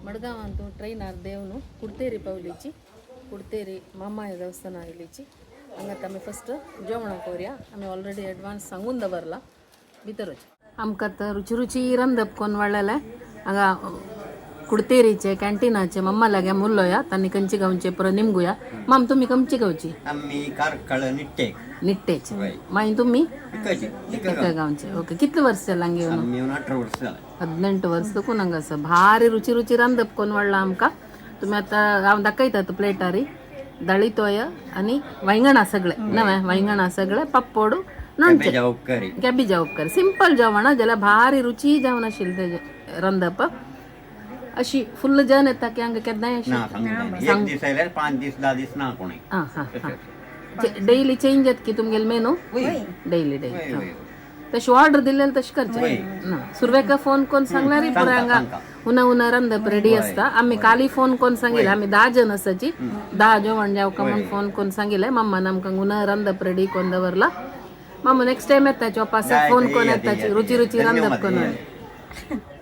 मडगांवांतू ट्रेनार देवनु कुडतेरी पावलीची कुडतेरी मामाय देवस्थान आयलीची. हांगा आमी फस्ट जेवणां करुया. आमी ऑलरेडी एडवान्स सांगून दवरला भितर वच. आमकां तर रुची रुची रंदप कोन वाडलेलें हांगा कुडतेरीचे कॅन्टीनाचे मम्मा लागीं आमी उलोया. तांणी खंयची गांवचे पुरो निमगुया. माम, तुमी खंयची गांवची? आम्ही कार्कळ, निट्टे. निट्टेचे. वय. मागीर तुमी? इकाचे. एका गांवचे. ओके, कितले वर्स जालें हांगा येवन? आम्ही येऊन 18 वर्ष झाले. 18 वर्स दुखून हांगा आसा. भारी रुची रुची रांदप कोण वाडला आमकां. तुमी आतां हांव दाखयतात प्लेटारी दाळी तोय आनी वांयगणां सगळे नवे वांयगणां सगळे, पप्पोड, लोणचें. कॅबेजा उपकारी. कॅबेजा उपकार. सिंपल जेवण जाल्यार भारी रुची जेवण आशिल्लें तेजें रांदप. अशी फुल्ल जन येता की हांगा केन्नाय अशी? ना, सांगू एक दीस आयल्यार 5 दीस, 10 दीस ना कोणी. आं हां हां, डेली चेंज येत की तुमगेले मेनू डेली डेली? वय. तशी ऑर्डर दिलेली तशी करचे वय. ना. सुरवेक फोन कोण सांगल्यार पुरो. सांगता, हांगा सांगता. हुना हुना रांदप रेडी आसता. आमी काली फोन कोण सांगिल्लें, आमी 10 जण आसाची, 10 जेवण जेवका म्हणून फोन कोण सांगिल्लें. मम्मान आमकां हुना रांदप रेडी कोण दवरला. मामा, नेक्स्ट टायम येता चोपासा जाय, फोन कोण या, येताची या, रुची या. रुची रांदप धन्यवाद, कोण. या.